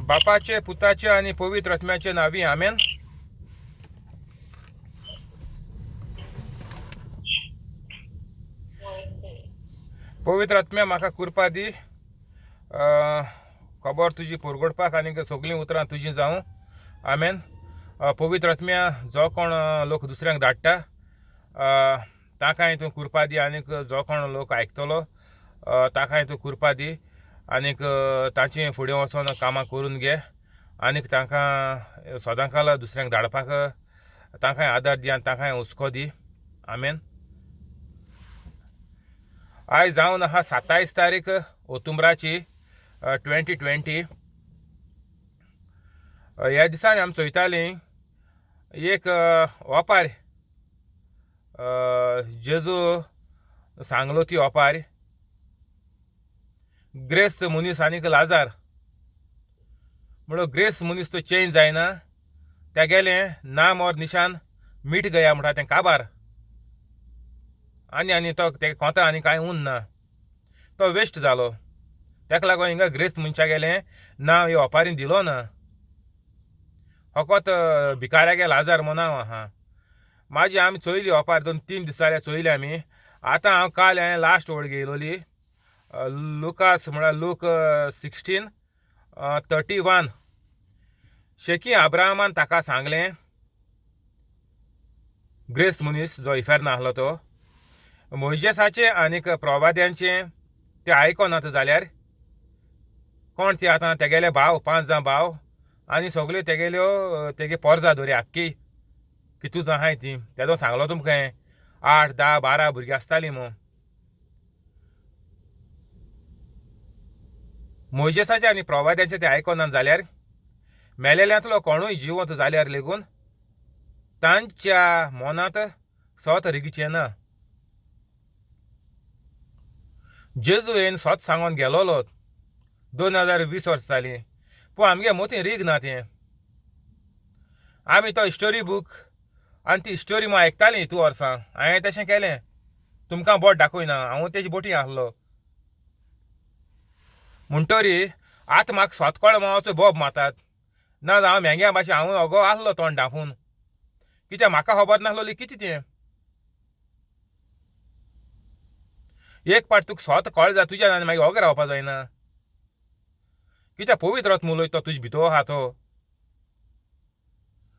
बापाचे, पुताचे आनी पवित्र आत्म्याचे नांवी, आमेन. पवित्र आत्म्या, म्हाका कृपा दी, खबर तुजी परगटपाक आनी सगळीं उतरां तुजीं जावं, आमेन. पवित्र आत्म्या, जो कोण लोक दुसऱ्यांक धाडटा ताकाय तूं कृपा दी, आनीक जो कोण लोक आयकतलो ताकाय तूं कृपा दी, आनीक तांची फुडें वचोन कामां करून घे, आनीक तांकां सदांकाल दुसऱ्यांक धाडपाक तांकांय आदार दी आनी तांकांय हुस्को दी, आमेन. आयज जावन आहा 27 तारीख ओतुंबराची 2020. ह्या दिसांनी आमी चोयतालीं एक ओपार, जेजू सांगलो ती ओपार, ग्रेस्त मनीस आनीक लाजार. म्हणून ग्रेस्त मनीस तो चेंज जायना, तेगेलें नाम और निशान मीट गया म्हणटा तें काबार, आनी आनी तो ते कोंता आनी कांय उरना, तो वेस्ट जालो. तेका लागून हिंगा ग्रेस्त मनशागेलें नांव हे ओपारीन दिलो ना, फकत भिकाऱ्यागे लाजार म्हूण नांव आहा. मागीर आमी चोयली ओपार, 2-3 दीस जाले चोयली आमी. आतां हांव काल हांवें लास्ट ओड घेयलोली, लुकास म्हळ्यार लूक 16:31. शेकी अब्राहमान ताका सांगलें, ग्रेस्त मनीस जो इफेर्न आहलो तो, मोयजेसाचें आनीक प्रवाद्यांचें ते आयकनात जाल्यार कोण ती आतां तेगेले भाव, 5 जाण भाव आनी सगल्यो तेगेल्यो तेगे पोरजा दोरी आख्खी कितू जाण आहाय ती. तेदो सांगलो तुमकां 8, 10, 12 भुरगीं आसतालीं म्हूण. मोयजेसाचें आनी प्रवाद्यांचें ते आयकनात जाल्यार मेलेल्यांतलो कोणूय जिवंत जाल्यार लेगून तांच्या मनांत सत रिगचें ना. जेजू येन सत सांगून गेलोलो 2020 वर्सां जालीं, पूण आमगे मोती रीग ना तें. आमी तो स्टोरी बूक आनी ती स्टोरी म्हूण आयकतालीं इतू वर्सां. हांवें तशें केलें, तुमकां बोट दाखयना, हांव तेजी बोटी आहलो. म्हणटरी आतां म्हाका सत कळ मावाचो बोब मारतात ना, हांव मेंग्या भाशेन हांव अगो आहलो तोंड धांपून, कित्याक म्हाका खबर नासलोली कितें तें. एक पाट तुका सत कळ जाय तुज्यान आनी मागीर ओगो रावपा जायना, कित्याक पवित्र आत्मो उलयता तुजे भितर आहा तो.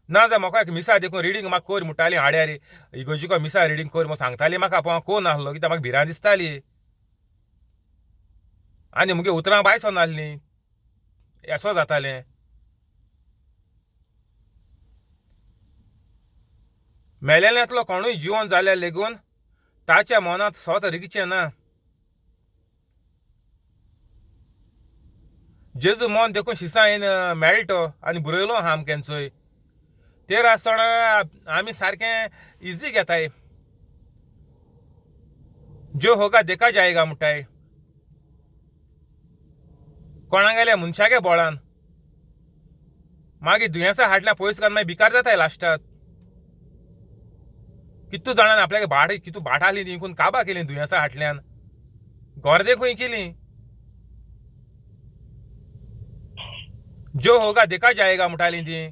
ना जाल्यार म्हाका एक मिसा देखून रिडींग म्हाका कर म्हणटाली, हाड्यार इगोर्जीको मिसा रिडींग कर म्हूण सांगताली म्हाका, पूण हांव कोण नासलो कित्याक म्हाका भिरांत दिसताली आनी मुगे उतरां बायसो नासलीं, येसो जातालें. मेलेल्यांतलो कोणूय जिवन जाल्यार लेगून ताच्या मनांत सत रिगचें ना. जेजू मन देखून शिसां येन मेळटो आनी बरयलो आहा आमकां चोय तेर आसतना आमी सारकें इजी घेताय, जो होगा देखा जायगा म्हणटाय, कोणागेल्या मनशागे बोळान. मागीर दुयेंसां हाडल्या पयस घालून मागीर भिकार जाताय लास्टाक. कितू जाणान आपल्याक भाट कितू भाट आहली ती विकून काबार केली दुयेंसां हाडल्यान, गोरदे खंय केली. जो होगा देखा जायगा म्हणटाली ती,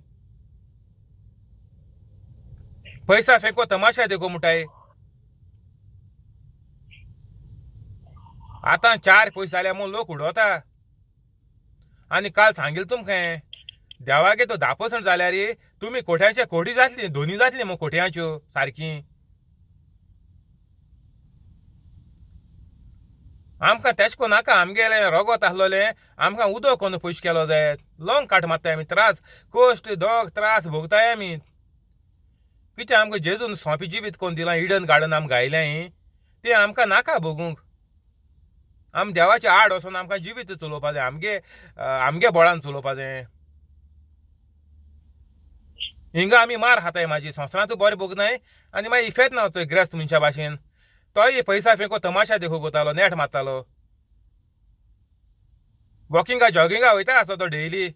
पैसा फेंको तमाशा देखो म्हणटाय. आतां 4 पयशे जाल्या म्हूण लोक उडोता. आनी काल सांगिल्लें तुमकां देवागे तो 10% जाल्यार तुमी कोट्यांचे कोटी जातली, दोनी जातली मग कोट्यांच्यो सारकी. आमकां तेश कोन्न नाका, आमगेलें रोगोत आहलोलें आमकां उदक कोन्न पयशे केलो जायत, लोंग काट मारताय आमी, त्रास कश्ट दोग त्रास भोगताय आमी. कित्याक आमकां जेजून सोंपें जिवीत कोन्न दिलां, इडन गार्डन आमकां गायलें तें आमकां नाका भोगूंक. आमी देवाचे आड वचोन आमकां जिवीत चलोवपा जाय, आमगे आमगे बोळान चलोवपा जाय. हिंगा आमी मार खाताय, म्हाजी संवसारांतूय बरें भोगनाय आनी मागीर इफेत ना वचोय ग्रेस्त मनशा भाशेन. तोय पैसा फेंको तमाशा देखो कोतालो, नेट मारतालो, वॉकिंगा जॉगिंगा वयता आसता तो डेली.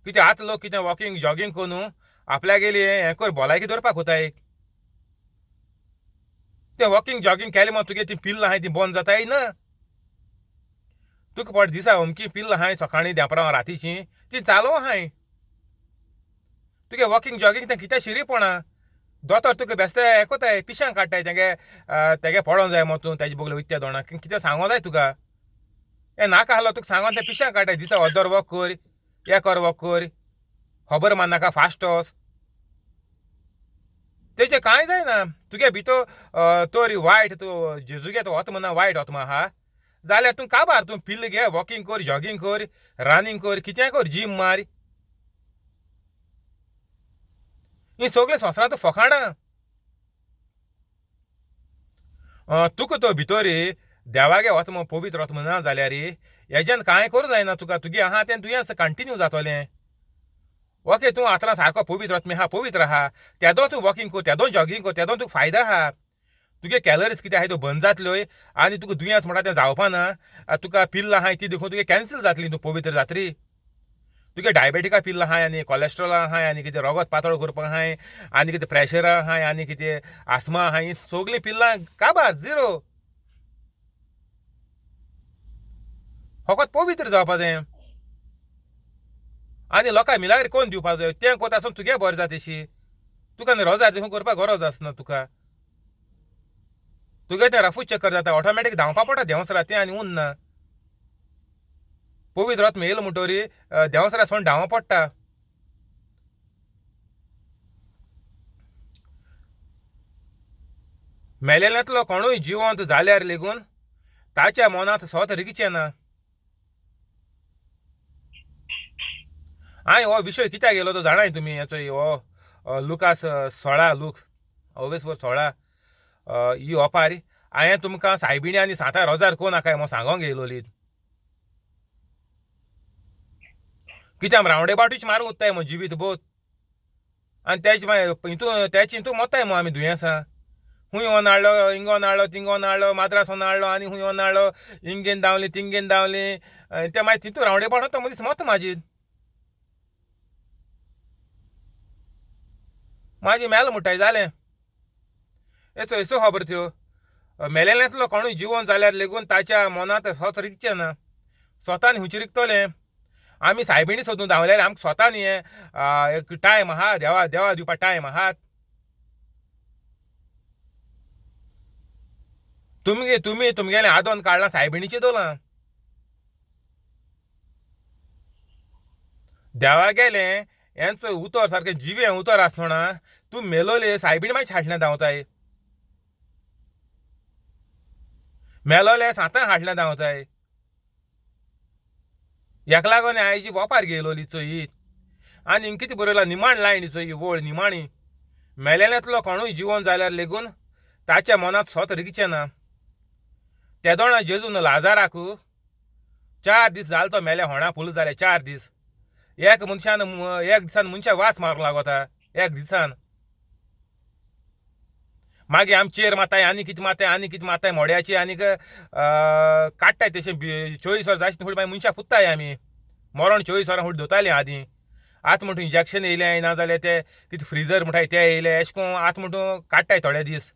कितें आतां लोक कितें वॉकिंग जॉगिंग करून आपल्यागेली हें कर भलायकी दवरपाक वताय. तें वॉकिंग जॉगिंग केलें म्हूण तुगे ती पिल्लां आहाय ती बंद जाताय ना. तुका पोट दिसा अमकी पिल्ल आहाय सकाळीं देंपरां रातीची ती चालू आहाय. तुगे वॉकिंग जॉगिंग तें कितें शिरीपणा. दोतोर तुका बेस्ते हें कोताय, पिशांक काडटाय. तेगे तेगे पडों जाय मो तूं तेजे बगले वयता दोणा कितें सांगो जाय तुका. हें नाका आहलो तुका सांगोन तें पिशांक काडटाय. दिसा अर्दोर वॉक कर, एक वर वॉक कर, खबर मान्नाका फास्ट वच, तेजें कांय जायना. तुगे भितर तोरी वायट तूं जेजूगे तो आत्मा ना, वायट आत्मा आहा जाल्यार तूं काबार. तूं पिल्ल घे, वॉकिंग कर, जॉगिंग कर, रनिंग कर, कितें कर, जीम मार. ही सगळीं संवसारांत फकाणां. तुका तो भितर देवागे आत्मा पवित्र आत्मा ना जाल्यार हेज्यान कांय करूं जायना तुका. तुगे आहा तें दुयेंस कंटिन्यू जातलें. ओके तूं आतां सारको पवित्र आत्मा आहा, पवित्र आहा, तेदो तूं वॉकिंग कर, तेदो जॉगिंग कर, तेदो तुका फायदो आहा. तुगे कॅलरीज कितें आहाय त्यो बंद जातल्यो आनी तुका दुयेंस म्हणटा तें जावपा ना. तुका पिल्ल आहाय ती देखून तुगे कॅन्सल जातली, तूं पवित्र जातरी. तुगे डायबेटिका पिल्ल आहाय आनी कॉलेस्ट्रॉल आहाय आनी कितें रगत पातळ करपाक आहाय आनी कितें प्रेशर आहाय आनी कितें आस्मा आहाय, सगलीं पिल्लां काबार झिरो. फकत पवित्र जावपा जाय आनी लोकांक मिलाग्र कोण दिवपा जाय. तें कोता आसून तुगे बरें जाता तशी. तुका न्ही रोजार देखून करपाक गरज आसना तुका. तुगे तें रफूच चक्कर जाता, ऑटोमॅटीक धांवपा पडटा देंवसरा तें आनी उन्ना. पवित्र आत्मा येयलो म्हणटरी देंवसरा सोडून धांवपा पडटा. मेलेल्यांतलो कोणूय जिवंत जाल्यार लेगून ताच्या मनांत स्वत रिगचें ना. हांवें हो विशय कित्याक येयलो तो जाणाय तुमी. हेचो हो लुकास 16, लूक अवेस वर 16 ही ओपार हांवें तुमकां सायबिणी आनी सांतां रोजार कोण नाकाय म्हूण सांगोंक येयलोली. कित्याक रावंडे बाटूच मारून उत्ताय म्हूण जिवीत बोत आनी तेज मागीर हितू तेच हितू मोत्ताय म्हूण आमी दुयेंसां. खूंय वोन हाडलो, हिंगोन हाडलो, तिंगोन हाडलो, माद्रासोन हाडलो आनी खूंय वोन हाडलो, हिंगेन धांवली तिंगेन धांवली, ते मागीर तितू रावंडे बाट तो मदीं मोत्ता. म्हाजी म्हाजी मेल म्हणटाय जालें. येसो येसो खबर त्यो. मेलेल्यांतलो कोणूय जिवन जाल्यार लेगून ताच्या मनांत स्वत रिगचें ना. स्वतान हुंयचें रिगतलें. आमी सायबिणी सोदून धांवल्यार आमकां स्वतान हें एक टायम आहा, देवा देवा दिवपा टायम आहा. तुमगे तुमी तुमगेलें आदोन काडलां सायबिणीचें दवरलां. देवा गेलें हेंच उतर सारकें जिवें उतर आसतना तूं मेलोले सायबीण मागीर हाडलें धांवताय, मेलोले सांतां हाडलें धांवताय. हेका लागून आयची वोपार घेयलोली चोयी आनी हिंग कितें बरयलां निमाण लायन चोय वळ निमाणी. मेलेल्यांतलो कोणूय जिवन जाल्यार लेगून ताच्या मनांत स्वत रिगचें ना. तेदोणा जेजून लाजाराक 4 दीस जालो तो मेले, होणा फूल जाले 4 दीस. एक मनशान एक दिसान मनशाक वास मारूंक लागता एक दिसान. मागीर आमी चेर मारताय आनी कितें मारताय आनी कितें मारताय मोड्याची आनीक काडटाय तशें 24 वरां जायत फुडें मागीर मनशाक पुत्ताय आमी. मरण 24 वरां फुडें दवरतालीं आदीं. आतां म्हणटू इंजेक्शन येयलें ना जाल्यार ते कितें फ्रिजर म्हणटाय ते येयले, अशें करून आतां म्हणटू काडटाय थोडे दीस.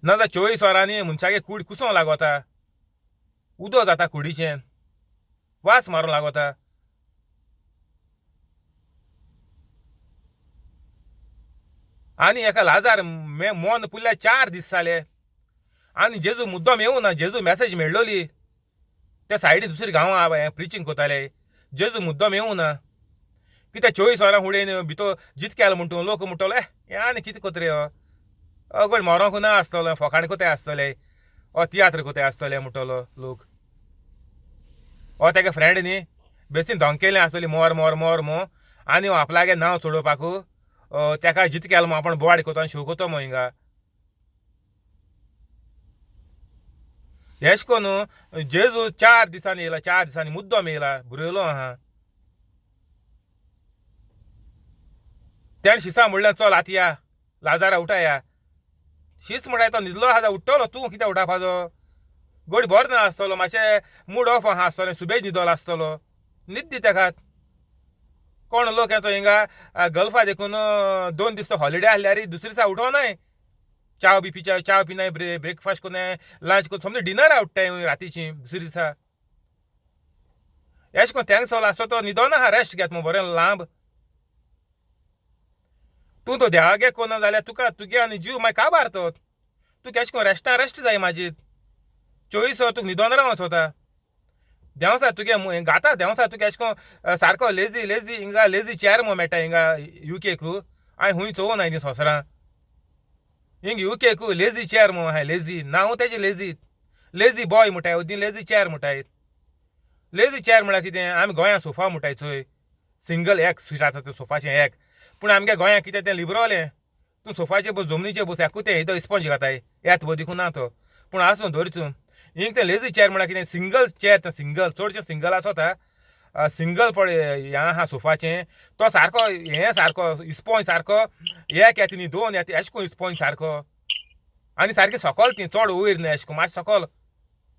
ना जाल्यार 24 वरांनी मनशागे कूड कुसोंक लागता, उदक जाता कुडीचें, वास मारूंक लागता. आनी एका लाजार मन पुरल्यार 4 दीस जाले आनी जेजू मुद्दम येवना. जेजू मॅसेज मेळ्ळोली ते सायडी दुसरी गांवां हें प्रिचींग कोताले. जेजू मुद्दम येवना कित्याक 24 वरां फुडें भितर जित केलो म्हणटू लोक म्हणटलो हें आनी कितें कोत रे हो, अगड मरोंक ना आसतलो, फोकाण कोताय आसतले, हो तियात्र कोताय आसतले म्हणटलो लोक. हो तेगे फ्रेंड न्ही बेसीन धोंकेलें आसतली मोर मोर मोर मो आनी आपल्यागे नांव चडोवपाक तेका जित केलो म्हूण आपूण बोवाड कोतो आनी शो कोतो मो हिंगा. एश कोन्न जेजू 4 दिसांनी येयला, 4 दिसांनी मुद्दम येयला, बरयलो आहा. तेणें शिसा म्हणलें चल आतां या लाजारा उठाया. शीस म्हणटाय तो न्हिदलो आसा उठ्ठलो, तूं कित्याक उठापाचो? गोड बरो ना आसतलो, मातशें मूड ऑफ आहा आसतलें, सुबेज न्हिदलो आसतलो, न्हीद दी तेका. कोण लोक येचो हिंगा गल्फा देखून 2 दीस हॉलिडे आहल्यार दुसरे दिसा उठोनाय, च्याव बी पिच्या च्याव पिनाय, ब्रेकफास्ट कोनाय, लंच कोन, समज डिनर उठ्ठाय रातीची दुसरे दिसा. एश कोन तेंक सोल आसतो तो न्हिदोन आहा, रेस्ट घेत मग बरें लांब. तूं तो देवागे कोना जाल्यार तुका तुगे आनी जीव मागीर काबार तो. तूं केश कोन रेस्टा रेस्ट जाय म्हाजी 24 वर तुका न्हिदोन राव सोता. देंवसा तुगे गाता देंवसा तुका एश कोन सारको लेजी लेजी हिंगा लेजी चेर मो मेळटा हिंगा युकेकू. हांवें खूंय चोवना हीं संवसारां हिंग युकेकू लेजी चेर मो आहाय, लेजी नांव तेजें लेजी, लेजी बॉय म्हणटाय, दी लेजी चेर म्हणटाय. लेजी चेर म्हळ्यार कितें, आमी गोंयांत सोफा म्हणटाय चोय, सिंगल एक सीट आसा तें सोफाचें एक. पूण आमगे गोंयांत कितें तें लिबरोलें, तूं सोफाचेर बस जमनीचेर बस एकूच तें येदो इस्पॉन्ज घाताय येत बो देखून ना तो. पूण आसूं धर तूं हिंग तें लेजी चेर म्हळ्यार कितें, सिंगल चेर तें सिंगल, चडशें सिंगल आसता. सिंगल पळय हें आहा सोफाचें, तो सारको हें सारको इस्पॉन्ज सारको एक येता न्ही दोन येता एश कोन इस्पॉन्ज सारको, आनी सारकें सकल ती चड वयर न्हय एश कोन मातशें सकल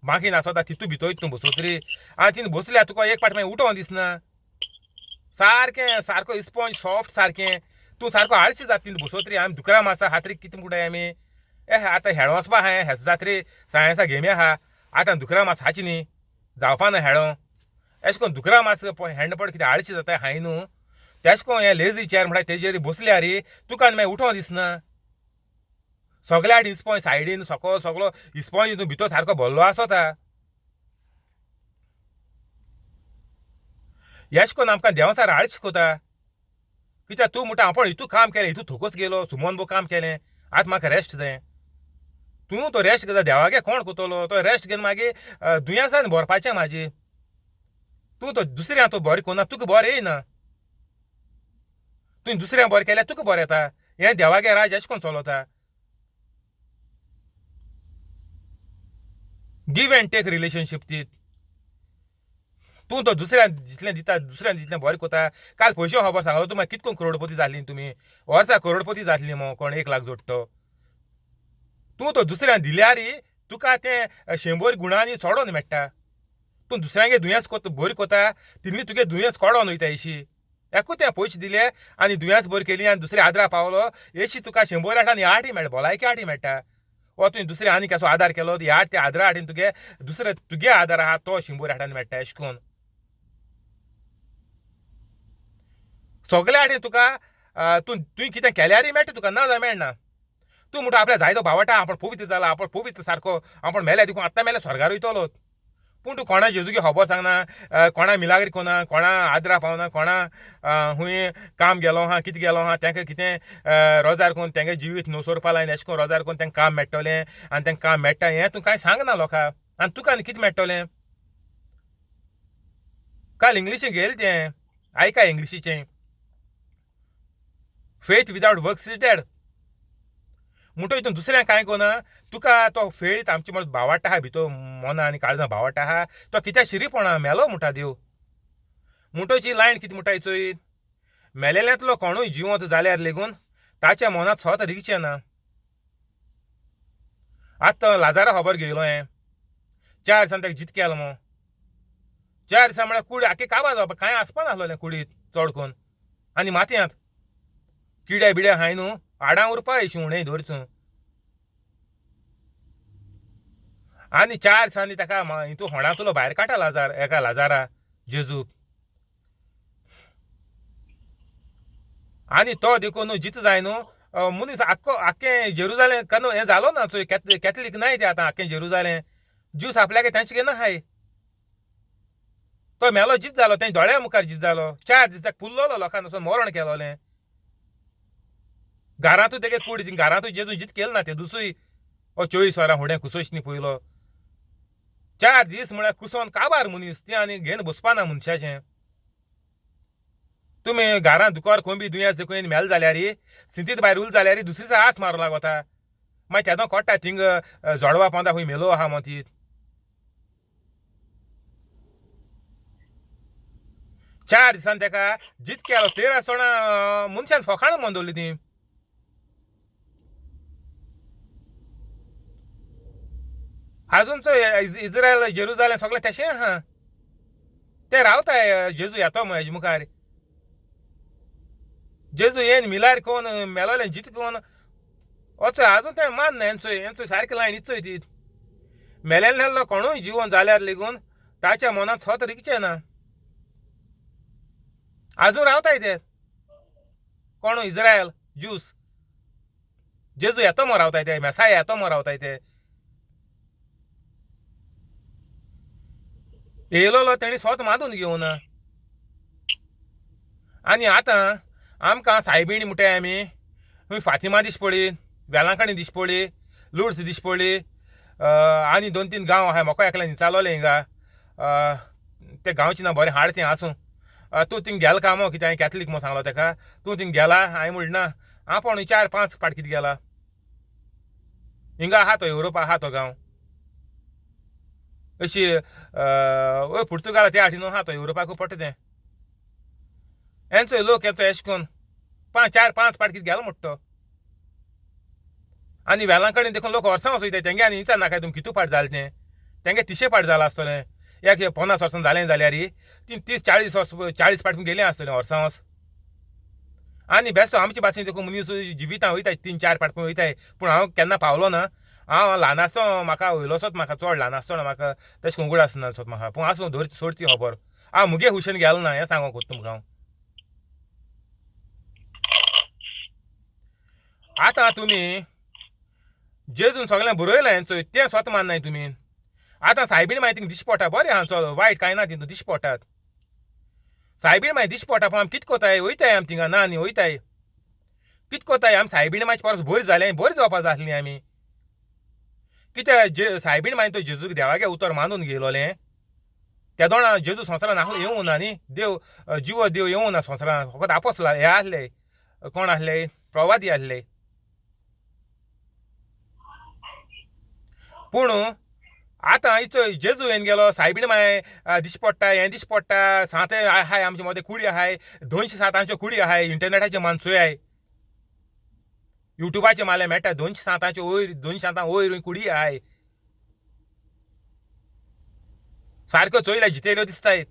बाकी नासता तितू भितर तूं बसत रे. आनी तिन बसल्यार तुका एक पाट मागीर उठोन दिसना, सारकें सारको इस्पॉन्ज सॉफ्ट सारकें, तूं सारको आळशी जाता तिन बसत रे. आमी दुकरां आसा हात रे कितें म्हणटाय आमी, ए आतां हेळो वचपा आहा हेस जात रे, सायन्सा गेमी आहा आतां दुकरां मास हाची न्ही जावपा ना हेळो. एश कोन दुकरां मास हेंड पड कितें आळशी जाता हाय न्हू. तेश कोन हें लेजी चेर म्हणटा तेजेर बसल्यार रे तुका आनी मागीर उठोन दिसना. सगल्या आड इस्पॉन्ज सायडीन सकल सगलो इस्पॉन्ज तूं भितर सारको भरलो आसता. एश कोन आमकां देंवचार आळशी कोता कित्याक तूं म्हणटा आपूण हितू काम केलें, हितू थोकोच गेलो, सुमन बो काम केलें, आतां म्हाका रेस्ट जाय. तूं तो रेस्ट घेता देवागे कोण कोतलो, तो रेस्ट घेवन मागीर दुयेंसान भरपाचें म्हाजी. तूं तो दुसऱ्यां तूं बरें कोना, तुका बरें येयना, तुवें दुसऱ्यां बरें केल्यार तुका बरें येता. हें देवागे राज एशें कोन चलता. गिव एंड टेक रिलेशनशीप ती. तूं तो दुसऱ्यान जितलें दिता दुसऱ्यान जितलें बरें कोता. काल पयशे खबर सांगलो तूं मागीर कितको करोडपती जातली तुमी, वर्सा करोडपती जातली मो कोण 1 लाख जोडटो. तूं तो दुसऱ्यान दिल्यार तुका तें 100 गुणांनी चडोन मेळटा. तूं दुसऱ्यांगे दुयेंस बरी कोता तितली तुगे दुयेंस कोडोन वयता. एशी एकूच तें पयशे दिले आनी दुयेंस बरी केली आनी दुसऱ्या आदरा पावलो, एशी तुका 100 आठांनी आठी मेळटा, भलायकी आठी मेळटा. वा तुवें दुसरे आनी कसो आदार केलो ह्या त्या आदरा हाडीन तुगे दुसरे तुगे आदार आहा तो 100 आठांनी मेळटा. एशें कोन सगळे हाडीन तुका तूं तुवें कितें केल्यारय मेळटा तुका, ना जाल्यार मेळना. तूं म्हणटा आपल्या जायतो भावाटा आपूण पवित्र जाला, आपूण पवित्र सारको, आपूण मेल्या देखून आतां मेल्या स्वर्गार वयतलो. पूण तूं कोणा जेजूगे खबर सांगना, कोणा मिलाग्री कोना, कोणा आदरा पावना, कोणा खूंय काम गेलो आहा कितें गेलो आहा, तांकां कितें रोजार कोन्न तेंगे जिवीत नसोरपा लायन एशें कोन्न रोजार कोन्न तांकां काम मेळटलें आनी तांकां काम मेळटा हें तूं कांय सांगना लोकांक. आनी तुका आनी कितें मेळटलें. काल इंग्लिशीन घेयलें तें आयका इंग्लिशीचें, faith without works is dead. म्हणटो हितून दुसऱ्यांक कांय कोना, तुका तो फेथ आमचे मदीं भावार्थ आहा भितर मना आनी काळजां भावार्थ आहा तो कित्याक शिरीपणा मेलो म्हणटा देव. म्हणटोची लायन कितें म्हणटा चोय, मेलेल्यांतलो कोणूय जिवंत जाल्यार लेगून ताच्या मनांत स्वता रिगचें ना. आतां लाजारा खबर घेयलो हें 4 दिसान ताका जीत केलो मो. 4 दिसां म्हळ्यार कूड आख्खे काबार जावपा कांय आसपा नासलें कुडीत चड कोन्न, आनी मातयांत किडे बिडे हाय न्हू हाडां उरपा अशी उणें धर तूं. आनी 4 दिसांनी ताका हितू होणांतलो भायर काडटा लाजार, एका लाजारा जेजू. आनी तो देखून न्हू जित जाय न्हू मनीस आख्खो आख्खें जेरुजालें कन हें जालो ना चोय, कॅथलीक नाय ते आतां आख्खें जेरुजालें ज्यूस आपल्याक तेंचे घेना हाय. तो मेलो जीत जालो, तें दोळ्या मुखार जीत जालो. 4 दीस ताका पुरलोलो लोकांक वचून मरण केलोलें. घरांतूय तेगे कूड घरांतूय जेजू जीत केलें ना ते दुसूय ओ 24 वरां फुडें कुसोच न्ही पयलो. 4 दीस म्हळ्यार कुसोन काबार मनीस तें आनी घेवन बसपा ना मनशाचें. तुमी घरांत दुकोर कोंबी दुयेंस देखून मेल जाल्यार सिंतीत भायर उल जाल्यार दुसरी दिसा आस मारूं लागता. मागीर तेदो कोट्टा थिंग जोडवा पोंदा खूंय मेलो आहा मोतीत. 4 दिसान ताका जीत केलो 13 सोणां मनशान फोकाणां म्हणून दवरली ती. आजून चोय इज्रायल जेरुजालेम सगळें तशें आहा, ते रावताय जेजू येतो म्हूण हेजे मुखार. जेजू येन मिलार कोन मेलोलें जीत कोन वचोय आजून तेणें मान ना हेंचोय हेंचोय सारकी लायन इचोय ती मेलेलो कोणूय जिवन जाल्यार लेगून ताच्या मनांत स्वता रिगचें ना. आजून रावताय ते कोणू इज्रायल ज्यूस जेजू येतो मो रावताय ते, मेसाय येतो मो रावताय ते. येयलोलो तेणी स्वता मानून घेवना. आनी आतां आमकां सायबिणी म्हणटाय आमी, खंय फातिमा दिस पडली, वेलांकणी दिस पडली, लुड्स दिस पडली, आनी दोन तीन गांव आहाय म्हाका एकल्यान विचारलोलें हिंगा ते गांवचें ना बरें हाड तें आसूं. तूं थिंग गेला काय मो कितें हांवें कॅथलीक मो सांगलो तेका, तूं थिंग गेला? हांवें म्हणलें ना, हांव पण 4-5 पाट कितें गेला. हिंगा आहा तो युरोप आहा तो गांव अशी वय पुर्तुगाला त्या हाटी न्हू आहा तो युरोपाकू पडटा तें. हेंचो लोक हेंचो एशें कोन्न 4-5 पाट कितें गेलो म्हणटा तो. आनी वेलांकणी देखून लोक वर्सां वचोयताय तेंगे आनी विचार नाकाय तुमी कितू फाट जालें तें, तेंगे 30 फाट जालां आसतलें. एक 50 वर्सां जालें जाल्यार ती 30-40 वर्स 40 फाट गेलें आसतलें वर्सां वर्स. आनी बेस्तो आमचे भाशेन देखून मनीस जिवितां वयताय 3-4 फाट वयताय, पूण हांव केन्ना पावलो ना. हांव ल्हान आसतना म्हाका वयलोसोच म्हाका चड ल्हान आसतना म्हाका तशें करून उगड आसना सोद म्हाका, पूण आसूं धर सोड ती खबर. हांव मुगे खुशेन गेलो ना हें सांगूंक सोदता तुमकां हांव. आतां तुमी जेजून सगळें बरयलां हेंचोय तें स्वता माननाय तुमी. आतां सायबीण मागीर थिंग दिश्टी पडटा, बरें आहा चल वायट कांय ना तितून दिश्टी पडटात. सायबीण मागीर दिश्टी पडटा, पूण आमी कितें कोताय वयताय आमी थिंगा ना न्ही वयताय कितें कोताय आमी. सायबीण मातशी परस बरी जालें, बरी जावपा जाय आसली आमी. कित्याक जे सायबीण मागीर तो जेजूक देवागे उतर मानून घेयलोलें तेदोणा जेजू संवसारान आसलो येवूं ना न्ही, देव जिवो देव येवूं ना संवसारान, फकत आपोसला हे आसले कोण आसले प्रवादी आसले. पूण आतां इचो जेजू येवन गेलो, सायबीण माय दिश्टी पडटा, हें दिश्टी पडटा, सांते आहाय आमचे मदें कुडी आहाय, 207 कुडी आहाय, इंटरनेटाचे मान चोयाय, युट्यूबाचे मारल्यार मेळटा 207 वयर, 207 वयर कुडी आहाय, सारक्यो चोयल्या जितेल्यो दिसताय.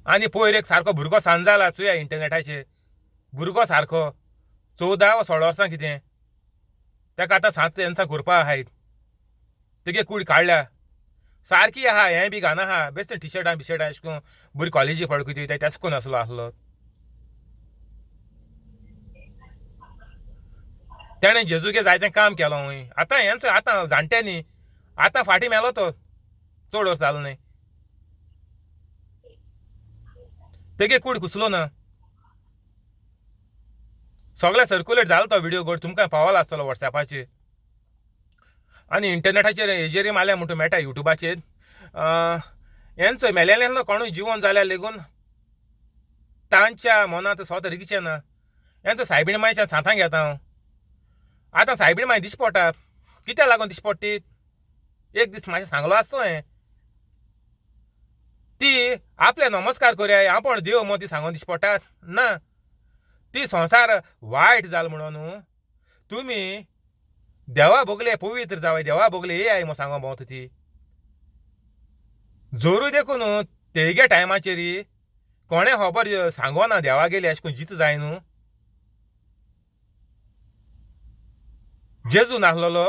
आनी पयर एक सारको भुरगो सांज जाला चोया इंटरनेटाचेर, भुरगो सारको 14 वा 16 वर्सां कितें, तेका आतां 7 वर्सां करपा आहाय, तेगे कूड काडल्या सारकी आहा, हें बी घाना आहा, बेश्टें टिशर्टां बिशर्टां अशें करून बरी कॉलेजी पडकूय वयताय तेश कोन्न आसलो आसलो. तेणें जेजूगे जायतें काम केलां हूंय. आतां हेंच आतां जाणट्यांनी आतां फाटीं मेलो तो, चड वर्स जालो न्हय, तेगे कूड कुसलो ना, सगळें सर्कुलेट जालो तो व्हिडियो गोड तुमकां पावला आसतलो वॉट्सॅपाचेर आनी इंटरनेटाचेर हेजेरय मारल्यार म्हणटा मेळटा युट्यूबाचेर. हेंचो मेलेल्यांतलो कोणूय जिवन जाल्यार लेगून तांच्या मनांत स्वता रिगचें ना. हेंचो सायबीण मायच्या सांतां घेता हांव. आतां सायबीण माय दिश्टी पडटा, कित्याक लागून दिश्टी पडटी? एक दीस मातशें सांगलो आसतो हें, ती आपल्या नमस्कार करया आपूण देव मो ती सांगून दिश्टी पडटा ना. ती संवसार वायट जाल म्हणून तुमी देवा भोगले पवित्र जावय, देवा भोगले ये I मो सांगो भोंवता ती. जोरूय देखून तेगे टायमाचेर कोणें खबर सांगोना देवा गेली अशें करून जीत जाय न्हू. जेजू नासलेलो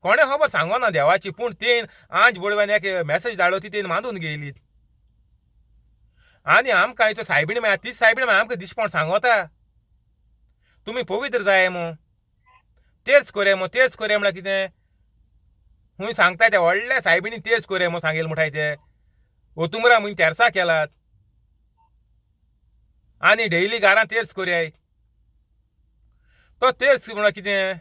कोणें खबर सांगोना देवाची, पूण तेन आज बोडव्यान एक मॅसेज धाडलो ती तेन मानून गेली. आनी आमकां हिचो सायबीण माय तीच सायबीण माय आमकां दिसपण सांगोता तुमी पवित्र जाय मो, तेच कोरे मो, तेच कोरे म्हळ्यार कितें खूंय सांगता ते व्हडल्या सायबिणी तेच कोरे मो सांगेल म्हणटाय ते. ओतुमरा म्हूण तेर्सा केलात आनी डेली घरां तेर्स कोरयाय, तो तेर्स म्हळ्यार कितें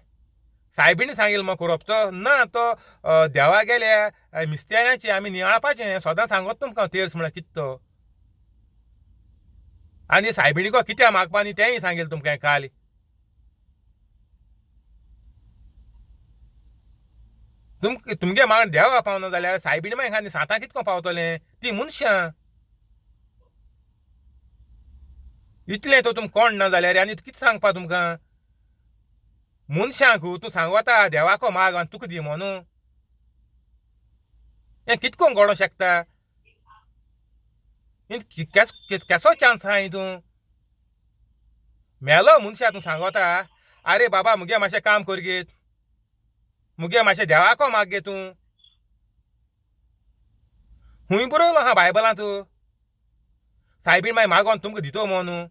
सायबिणी सांगेल मो करप तो ना, तो देवा गेल्या मिस्तेरांचे आमी नियाळपाचें सदां सांगत तुमकां तेर्स म्हळ्यार कितें तो. आनी सायबिणीको कित्याक मागपा न्ही तेंय सांगेल तुमकां काल. तुमगे मागण देवा पावना जाल्यार सायबीण मागीर आनी सांतां कितको पावतलें ती मनशां. इतलें तो तुमकां कोण ना जाल्यार आनी कितें सांगपा तुमकां मनशांक तूं सांगता देवाको माग आनी तुका दी म्हणून, हें कितको घडोवंक शकता? केसो चान्स आहा हितून? मेलो मनशा तूं सांगोता, आरे बाबा मुगे मातशें काम कर गे, मुगे मातशें देवाको माग गे तूं. खूंय बरोवलो आहा बायबलांत सायबीण माय मागोन तुमकां दितो म्हणून?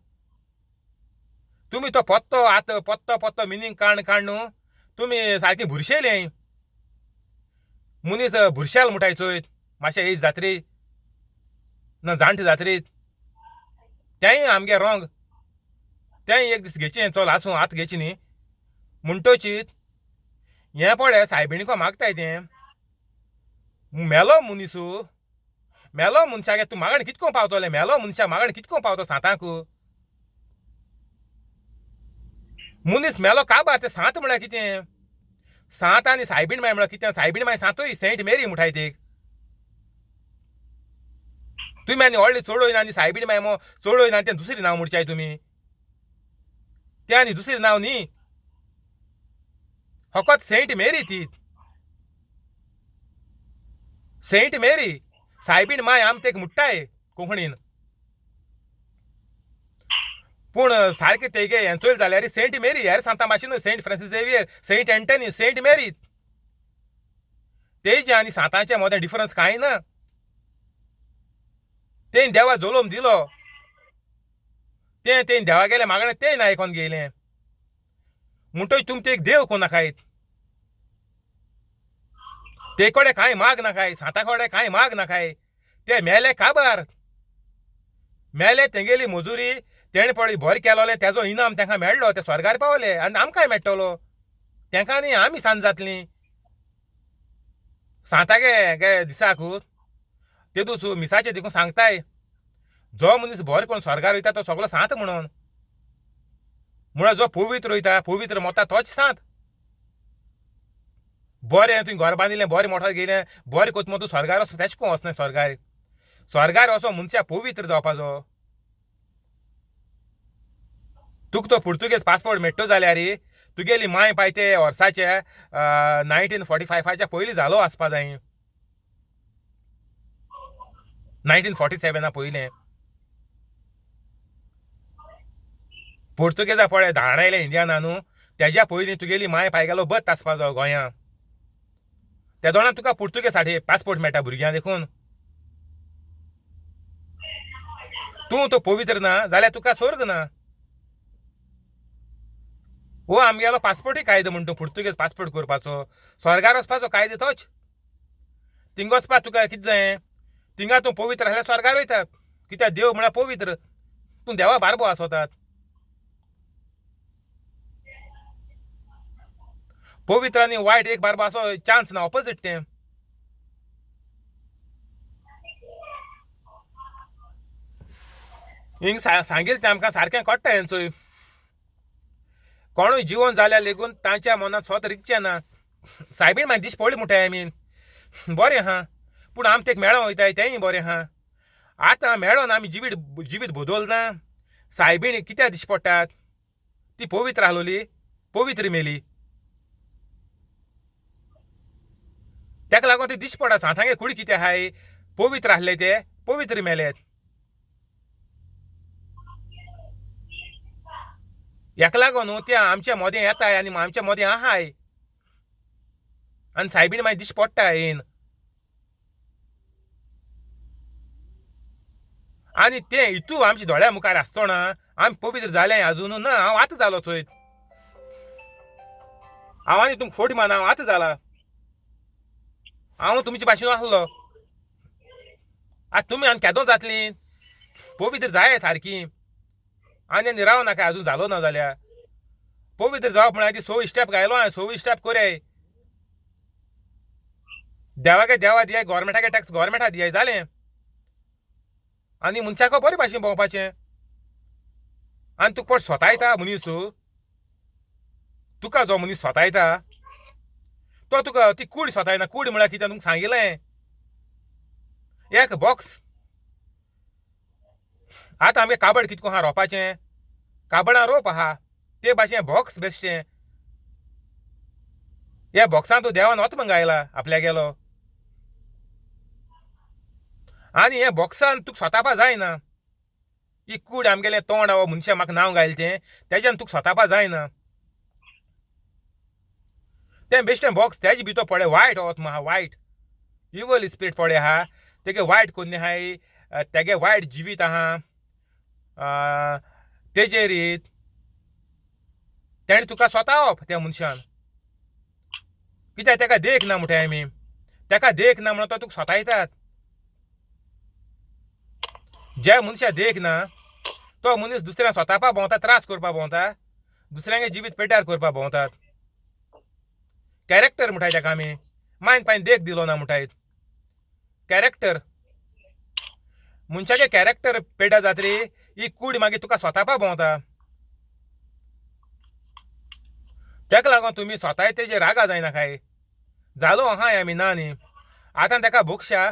तुमी तो पत्तो आतां पत्तो पत्तो मिनींग काण काण न्हू तुमी सारकी बुरशेले मनीस बुरशेल मुठाय चोयत मातशें एज जातरी ना जाणटे जातरी तेंय आमगे रोंग, तेंय एक दीस घेचें चल आसूं आतां घेचें न्ही म्हणटचीत हें पळय सायबिणीको मागताय तें मेलो मनीसू मेलो मनशागे तूं मागणें कितको पावतलें? मेलो मनशा मागणें कितको पावतो सांतांक? मनीस मेलो काबार तें सांत म्हळ्यार कितें? सांत आनी सायबीण माय म्हळ्यार कितें? सायबीण माय सांतूय सेंट मेरी मुठाय ती. तुमी आनी व्हडली चडोय आनी सायबीण माय मो चडोय ना तें दुसरें नांव म्हणचाय तुमी, तें आनी दुसरें नांव न्ही, फकत सेंट मेरी ती. सेंट मेरी सायबीण माय आम तेक मुट्टाय कोंकणीन, पूण सारकें तेगे हें चोयलें जाल्यार सेंट मेरी हेर सांतां भाशेन न्हू, Saint Francis Xavier, Saint Anthony, Saint Mary तेजे आनी सांतांचे मोदें डिफरन्स कांय ना. तें देवा जलोम दिलो, तें तें देवा गेलें मागणें तें ना आयकोन गेलें म्हणटच तुमी ते देव कोण नाकायत, ते कडेन कांय माग नाकाय, सांता कडेन कांय माग नाकाय. ते मेले काबार मेले, तेंगेली मजुरी तेणें पळय बरें केलोलें तेजो इनाम तेंकां मेळ्ळो, ते स्वर्गार पावले आनी आमकांय मेळटलो. तेंकां न्ही आमी सांज जातली सांतागे गे दिसाक तेदूस मिसाचें देखून सांगताय जो मनीस बरें करून स्वर्गार वयता तो सगलो सांत म्हणून. म्हळ्यार जो पवित्र वयता पवित्र मोता तोच सांत. बरें तुवें घर बांदिलें, बरें मोटर गेलें, बरें कोत मो तूं स्वर्गार वचो तेशें कोण वचना स्वर्गार. स्वर्गार वचो मनशा पवित्र जावपाचो. तुका तो पुर्तुगेज पासपोर्ट मेळटलो जाल्यार तुगेली माय पाय ते वर्साचे 1945 पयलीं जालो आसपा जाय, 1947 पयलें. पुर्तुगेजा पळय धाडायले इंडियाना न्हू, तेज्या पयलीं तुगेली माय पाय गेलो बत आसपाचो गोंया. तेदोणा तुका पुर्तुगेज साठी पासपोर्ट मेळटा भुरग्यांक देखून. तूं तो पवित्र ना जाल्यार तुका स्वर्ग ना. हो आमगेलो पासपोर्टूय कायदो म्हणटा पुर्तुगेज पासपोर्ट करपाचो, स्वर्गार वचपाचो कायदो तोच. थिंगा वचपाक तुका कितें जाय? थिंगा तूं पवित्र आसल्यार स्वर्गार वयता, कित्याक देव म्हळ्यार पवित्र, तूं देवा बारबो आसोतात. पवित्र आनी वायट एक बारबो असो चान्स ना, ऑपोजीट तें. हिंग सांगील तें आमकां सारकें कळटा हेंचोय. कोणूय जिवन जाल्यार लेगून तांच्या मनांत स्वत रिगचें ना. सायबीण मागीर दीस पडली म्हणटाय आमी बरें आहा, पूण आम तेक मेळों वयताय तेंय बरें आहा. आतां मेळोन आमी जिवीत जिवीत बदलना. सायबीण कित्याक दिश्टी पडटात? ती पवित्र आहलोली, पवित्र मेली, तेका लागून ती दिश्टी पडटा. सांतांगे कुडी कितें आहाय, पवित्र आहले ते पवित्र मेलेत. हेका लागून न्हू ते आमच्या मोदें येताय आनी आमच्या मोदें आहाय आनी सायबीण मागीर दिश्टी पडटा येन. आनी तें हितू आमच्या दोळ्या मुखार आसतना आमी पवित्र जालें आजून ना. हांव आतां जालो चोयत, हांव आनी तुमकां फोट मान, हांव आतां जाला, हांव तुमचे भाशेन आसलो. आतां तुमी आनी केदो जातली पवित्र जाय सारकी, आनी आनी राव नाका आजून जालो ना जाल्यार. पवित्र जावप म्हळ्यार ती 6 स्टेप घायलो हांवें, 6 स्टेप कोरय, देवागे देवा दियाय, गोवोरमेंटागे टॅक्स गोवोरमेंटा दियाय, जालें. आनी मनशाक बरे भाशेन भोंवपाचें. आनी तुका पट सोतायता मनीस, तुका जो मनीस सोतायता तो तुका ती कूड सोतायना. कूड म्हळ्यार कितें तुमकां सांगिल्लें, एक बॉक्स. आतां आमगे काबड कितको आहा रोवपाचें, काबडां रोवप आहा ते भाशेन बॉक्स बेश्टें. ह्या बॉक्सांत तूं देवान वत मंगायला आपल्या गेलो, आनी हे बॉक्सान तुका सोतापा जायना. ही कूड आमगेलें तोंड वा मनशां म्हाका नांव घायलें तें तेज्यान तुका सोतापा जायना. तें बेश्टें बॉक्स तेजे भितर पडे वायट आत्मा आहा, वायट इवल स्पिरीट पडे आहा, तेगे वायट कोन्नी आहाय, तेगे वायट जिवीत आहा, तेजे रीत तेणें तुका सोतावप त्या मनशान. कित्याक तेका देख ना म्हणटाय आमी, तेका देख ना म्हणून तो तुका सोतायतात. ज्या मनशा देख ना तो मनीस दुसऱ्या सोतापा भोंवता, त्रास करपा भोंवता, दुसऱ्यांगे जिवीत पेड्ड्यार करपा भोंवतात. कॅरेक्टर म्हणटाय तेका आमी, मायन पायन देख दिलो ना म्हणटाय. कॅरेक्टर मनशाचें कॅरेक्टर पेड्ड्यार जातरी ही कूड मागीर तुका सोतापा भोंवता. तेका लागून तुमी स्वताय तेजे रागा जायना काय जालो आहाय आमी ना न्ही. आतां तेका भोगशा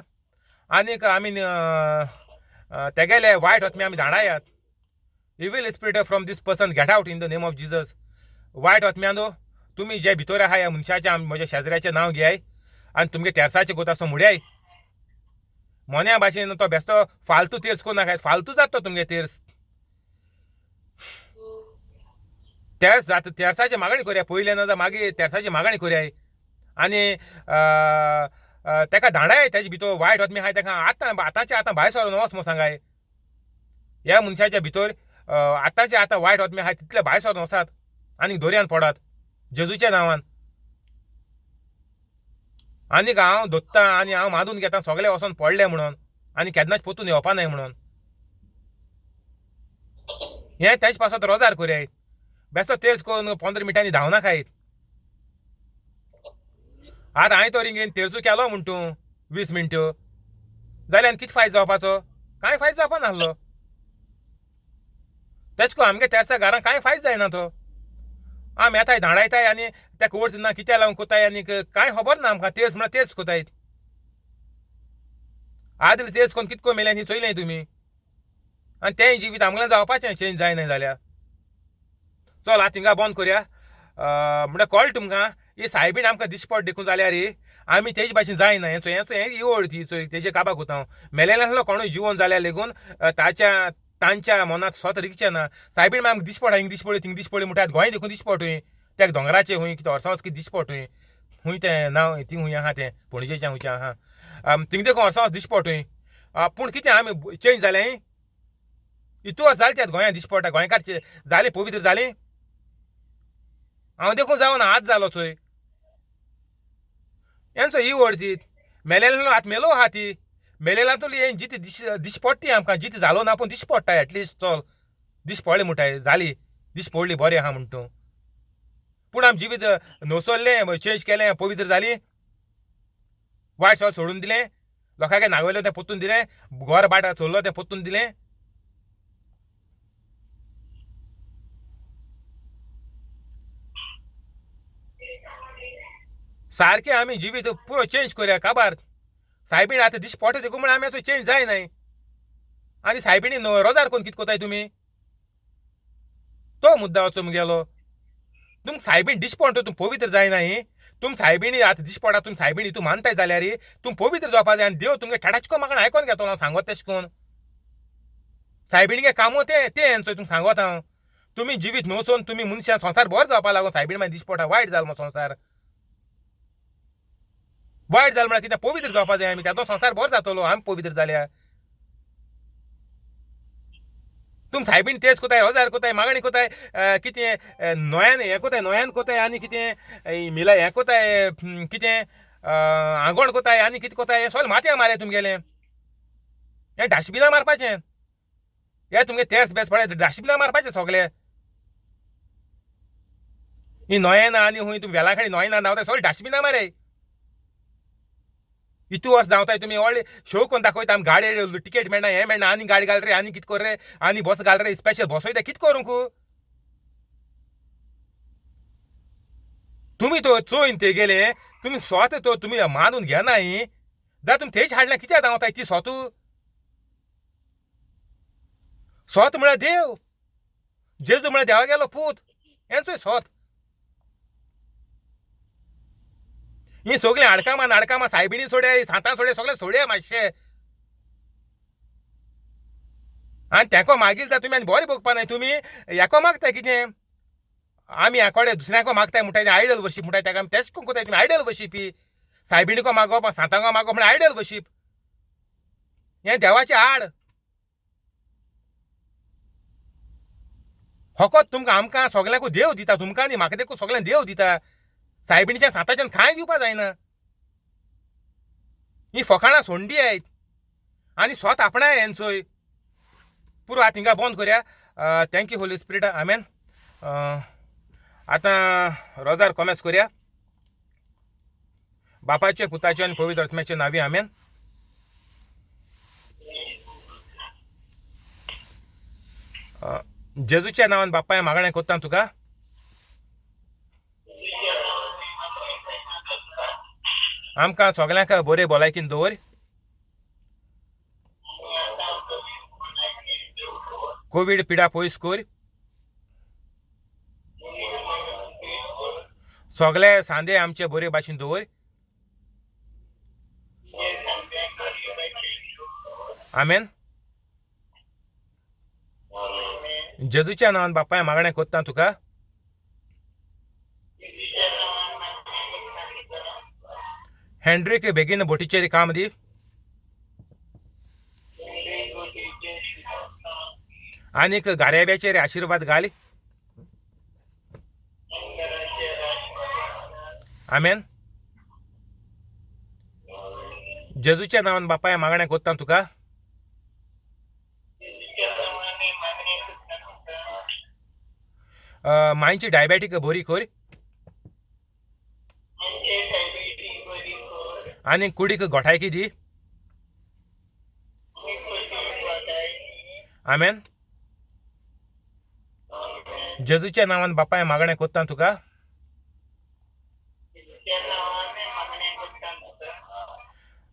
आनीक आमी तेगेले वायट आत्मे आमी धाडायात. Evil spirit from this person get out in the name of Jesus. वायट आत्म्यानो तुमी जे भितर आहा ह्या मनशाचें म्हज्या शेजऱ्याचें नांव घेयाय आनी तुमगे तेरसाचें कोता असो मुड्याय. मोन्या भाशेन तो बेस्तो फालतू तेर्स कोण नाकाय, फालतू जाता तो तुमगे तेर्स. तेर्स जाता, तेर्साची मागणी करया पयलें, ना जाल्यार मागीर तेर्साची मागणी करयाय आनी तेका धाडाय. तेजे भितर वायट आत्मे आहाय तेका आतां आतांचे आतां भायर सरोन वच म्हूण सांगाय. ह्या मनशाच्या भितर आतांचे आतां वायट आत्मे आहाय तितले भायर सरोन वचात आनी दर्यान पडात जेजूच्या नांवान. आनीक हांव दोत्तां आनी हांव मानून घेता सगळे वचोन पडले म्हणून आनी केन्नाच पोतून येवपा नाय म्हणून. हें तेज पासत रोजार करयाय. बेस्तो तेज करून 15 मिनटांनी धांवना खायत. आतां हांवें तो रिंगेन तेर्सू केलो म्हण तूं 20 मिनट्यो जाल्यार आनी कितें फायदो जावपाचो? कांय फायदो जावपा नासलो. तेच करून आमगे तेर्सा घरान कांय फायदो जायना तो. आमी येताय धांडायताय आनी तेका अर्थ ना कित्याक लागून कोताय आनी कांय खबर ना आमकां. तेर्स म्हळ्यार तेर्स कोताय. आदले तेर्स कोन्न कितको मेल्यान ही चोयलें तुमी. आनी तें जिवीत आमगेलें जावपाचें चेंज जायना जाल्यार. चल आतां थिंगा बंद करया. म्हणल्यार कळ्ळें तुमकां ही सायबीण आमकां दिश्टी पडटा देखून जाल्यार आमी तेजे भाशेन जायना. हें चोय हें ही ती चोय तेजे काबाक वता हांव. मेलेलें आसलो कोणूय जिवन जाल्यार लेगून ताच्या तांच्या मनांत स्वता रिगचें ना. सायबीण आमकां दिश्टी पडटा, हिंग दिश्टी पडली थिंग दिश्टी पडली म्हणटात. गोंय देखून दिश्टी पडटा हुंय, त्या दोंगराचेर हुंय कितें वर्सां कितें दिश्टी पडटा हुंय, हुंय तें नांव थिंग हुंय आहा तें पणजेचें हुंयचें आहा थिंग देखून वर्सां दिश्टी पडटा हुंय. पूण कितें आमी चेंज जालें? इतू वर्स जालें तें गोंयांत दिश्टी पडटा. गोंयकार जाले पवित्र जालीं? हांव देखून जावन हात जालो चोय. हेंचो ही वळती मेलेलो आतां मेलो आहा ती मेलेल्यांतली हें जिती दिश्टी पडटी आमकां. जिती जालो ना पूण दिश्टी पडटा एटलिस्ट. चल दिश्टी पडली म्हणटाय जाली दिश्टी पडली बरें आहा म्हण तूं. पूण आमी जिवीत नसोल्लें चेंज केलें पवित्र जाली, वायट सगळें सोडून दिलें, लोकांक नागयलें तें पोत्तून दिलें, घर बाट चोरलो तें पोत्तून दिलें. सारकें आमी जिवीत पुरो चेंज करया काबार. सायबीण आतां दिश्टी पडटा देखून म्हळ्यार आमी चेंज जायनाय. आनी सायबिणी रोजार कोन्न कितें कोताय तुमी? तो मुद्दा वचो मुगेलो. तुमकां सायबीण दिश्टी पडटा तुमी पवित्र जायनाय. तुम सायबिणी आतां दिश्टी पडटा तुमी सायबिणी तूं मानताय जाल्यार तुमी पवित्र जावपा जाय आनी देव तुमगे ठाठाच कोन्न म्हाका आयकोन घेतलो हांव सांगत तेश कोन्न. सायबिणीगे कामो तें तें चोय तुमकां सांगत हांव. तुमी जिवीत नवसोन तुमी मनशां संवसार बरो जावपा लागून सायबीण मागीर दिश्टी पडटा. वायट जालो मग संवसार. वायट जालें म्हळ्यार कितें? पवित्र जावपा जाय आमी, तेदो संवसार बरो जातलो आमी पवित्र जाल्यार. तुम सायबीण तेज कोताय, रोजार कोताय, मागणी कोताय, कितें नोयान हें कोताय, नोयान कोताय आनी कितें मिला हें कोताय, कितें आंगोण कोताय आनी कितें कोताय, हें सगळें माथ्या मारया तुमगेलें. हें डस्टबिना मारपाचें. हे तुमगे तेर्स बेस पळय डस्टबिना मारपाचें सगळें. ही नोयेना आनी हुंय तुमी वेलाखाडी नोयेना धांवताय सगळें डस्टबिना मारय. इतू वर्स धांवताय तुमी व्हडले शो कोन्न दाखयता आमी गाडये टिकेट मेळना हें मेळना आनी गाडी घाल रे आनी कितें कर रे आनी बस घाल रे स्पेशल बस वयता कितें करूंक तुमी? तो चोयन तेगेले तुमी स्वता तो तुमी मानून घेनाय जाल्यार तुमी थंयच हाडल्या कित्याक धांवताय ती स्वता? स्वत म्हळ्यार देव, जेजू म्हळ्यार देवा गेलो पूत, हेंचोय स्वत. ही सगळीं हाडकामां नाडकामां सायबिणी सोड्या, सांतां सोड्या, सगळें सोड्या मातशें. आनी तेंको मागील जाता तुमी आनी बरें बघपा नाय तुमी हेको मागता कितें आमी ह्या कडेन दुसऱ्यांको मागताय म्हणटाय आयडल वर्शीप म्हणटाय ताका आमी तेच कोताय तुमी आयडल वर्शीप सायबिणीको मागप सांतांको मागप म्हणल्यार आयडल वर्शीप हें देवाचें आड फकत तुमकां आमकां सगल्यांकू देव दिता तुमकां न्ही म्हाका देखून सगल्यांक देव दिता सायबिणीच्या सांताच्यान कांय दिवपा जायना ही फकाणां सोंडी आहेत आनी स्वता आपणाय हेंचोय पुरो आतां हिंगा बंद करया. Thank you Holy Spirit amen. आतां रोजार कोमेस करया. बापाचे पुताचे आनी पवित्र आत्म्याचे नांवी आमेन. जेजूच्या नांवान बापाय मागणें कोत्ता तुका आमकां सगल्यांक बरे भलायकीन दवर. कोवीड पिडा पयस कर. सगळे सांदे आमचे बरे भाशेन दवर. आमेन. जेजूच्या नांवान बापाय मागणें कोत्ता तुका हेंड्रीक बेगीन बोटीचेर काम दी. आनीक गारेब्याचेर आशिर्वाद घाल. आमेन. जेजूच्या नांवान बापाय मागणें कोत्ता तुका मांयची डायबेटीक बरी कर आनी कुडीक गोठायकी दी. आमेन. जेजूच्या नांवान बापाय मागणें कोत्ता तुका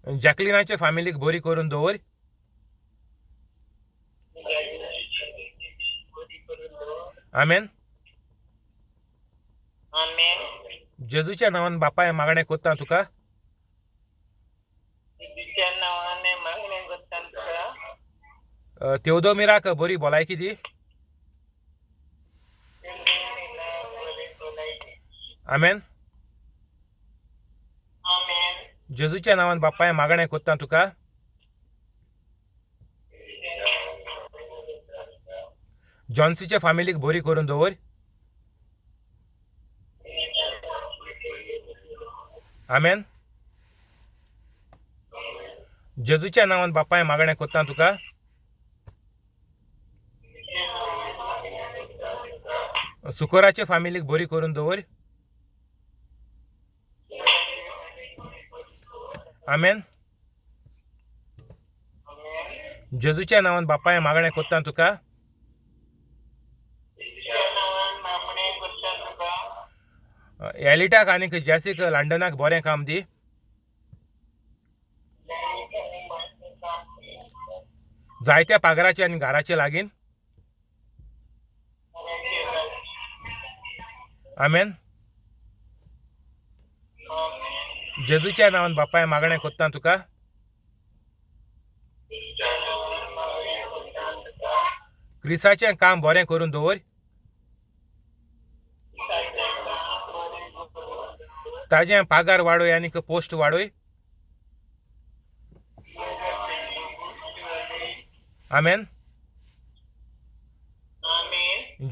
जॅकलिनाच्या फॅमिलीक बरी करून दवर. आमेन. जेजूच्या नांवान बापाय मागणें कोत्ता तुका तेवदोमिराक बरी भलायकी दी. आमेन. जेजूच्या नांवान बापाय मागणें कोत्ता तुका जॉन्सीच्या फॅमिलीक बरी करून दवर. आमेन. जेजूच्या नांवान बापाय मागणें कोत्ता तुका सुकोराच्या फॅमिलीक बरी करून दवर. आमेन. जेजूच्या नांवान बापाय मागणें कोत्ता तुका एलिटाक आनीक जेसीक लंडनाक बरें काम दी. जायत्या पागराचे आनी घराचे लागीं. आमेन. जेजूच्या नांवान बापाय मागणें कोत्ता तुका क्रिसाचें काम बरें करून दवर. ताजें पागार वाडय आनीक पोस्ट वाडय. आमेन.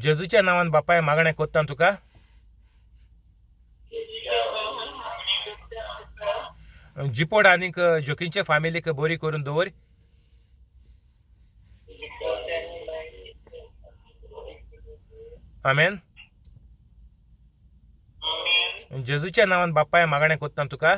जेजूच्या नांवान बापाय मागणें कोत्ता तुका जिपोड आनीक जोकींचे फॅमिलीक बरी करून दवर. आमेन. जेजूच्या नांवान बापाय मागणें कोत्ता तुका